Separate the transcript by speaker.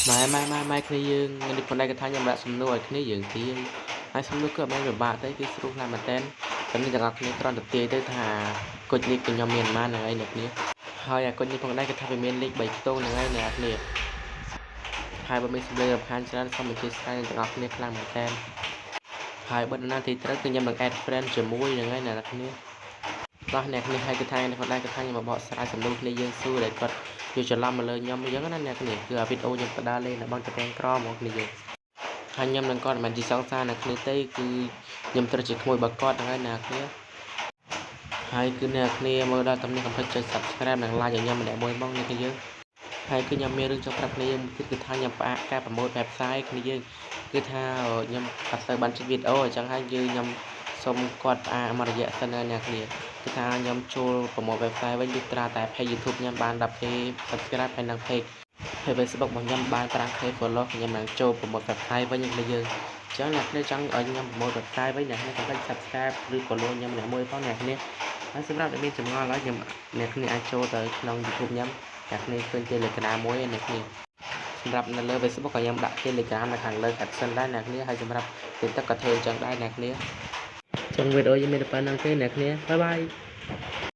Speaker 1: ម៉ែម៉ែម៉ែម៉ែគ្នាយើងថ្ងៃនេះផងដែរគេថាខ្ញុំដាក់សំណួរឲ្យគ្នាយើងទាយហើយសំណួរគឺអត់មានពិបាកទេគឺស្រួលខ្លាំងមែនតើតែនេះទាំងអស់គ្នាគ្រាន់តែទាយទៅថាគុជនេះគឺខ្ញុំមានប៉ុន្មានហ្នឹងហើយអ្នកគ្នាហើយអាគុជនេះផងដែរគេថាវាមានលេខ3ខ្ទង់ហ្នឹងហើយអ្នកគ្នាហើយបើមានសំឡេងរំខានច្រើនសូមអធ្យាស្រ័យអ្នកទាំងអស់គ្នាខ្លាំងមែនតើហើយបើណាទីត្រូវគឺខ្ញុំនឹង add friend ជាមួយហ្នឹងហើយអ្នកគ្នាដោះអ្នកគ្នាហើយគឺថានេះផងដែរគឺថាខ្ញុំមកបកស្រាយសំណួរគ្នាយើងសួរដែលគាត់យល់ច្រឡំមកលើខ្ញុំអញ្ចឹងណាអ្នកគ្នាគឺអាវីដេអូខ្ញុំបដាលេងនៅបឹងត្រពាំងក្រហ្មងគ្នាយើងហើយខ្ញុំនឹងគាត់មិនមែនជាសង្សារអ្នកគ្នាទេគឺខ្ញុំត្រូវជាក្មួយរបស់គាត់ហ្នឹងហើយអ្នកគ្នាហើយគឺអ្នកគ្នាមើលដល់តំនេះកុំភ្លេចចុច Subscribe និង Like ឲ្យខ្ញុំម្នាក់មួយផងអ្នកគ្នាយើងហើយគឺខ្ញុំមានរឿងចង់ប្រាប់គ្នាយើងទៀតគឺថាខ្ញុំផ្អាកការ promote website គ្នាយើងគឺថាខ្ញុំអត់សូវបានជិះវីដេអូអញ្ចឹងហើយយើងខ្ញុំសុំគាត់ផ្អាកមួយរយៈសិនណាអ្នកគ្នាគឺថាខ្ញុំចូល promote website វិញលុះត្រាតែ page YouTube ខ្ញុំបាន 10K subscribe ហើយនិង page Facebook របស់ខ្ញុំបាន 5K follow ខ្ញុំនឹងចូល promote website វិញគ្នាយើងអញ្ចឹងអ្នកគ្នាចង់ឲ្យខ្ញុំ promote website វិញអ្នកគ្នាកុំភ្លេច subscribe ឬ follow ខ្ញុំម្នាក់មួយផងអ្នកគ្នាហើយសម្រាប់អ្នកមានចម្ងល់ហើយខ្ញុំអ្នកគ្នាអាចចូលទៅក្នុង YouTube ខ្ញុំអ្នកគ្នាឃើញ Telegram មួយឯអ្នកគ្នាសម្រាប់នៅលើ Facebook ក៏ខ្ញុំដាក់ Telegram នៅខាងលើ caption ដែរអ្នកគ្នាហើយសម្រាប់ TikTok ក៏ធ្វើអញ្ចឹងដែរអ្នកគ្នាចឹងវីដេអូយើងមានតែប៉ុណ្្នឹងទេអ្នកគ្នាbye bye.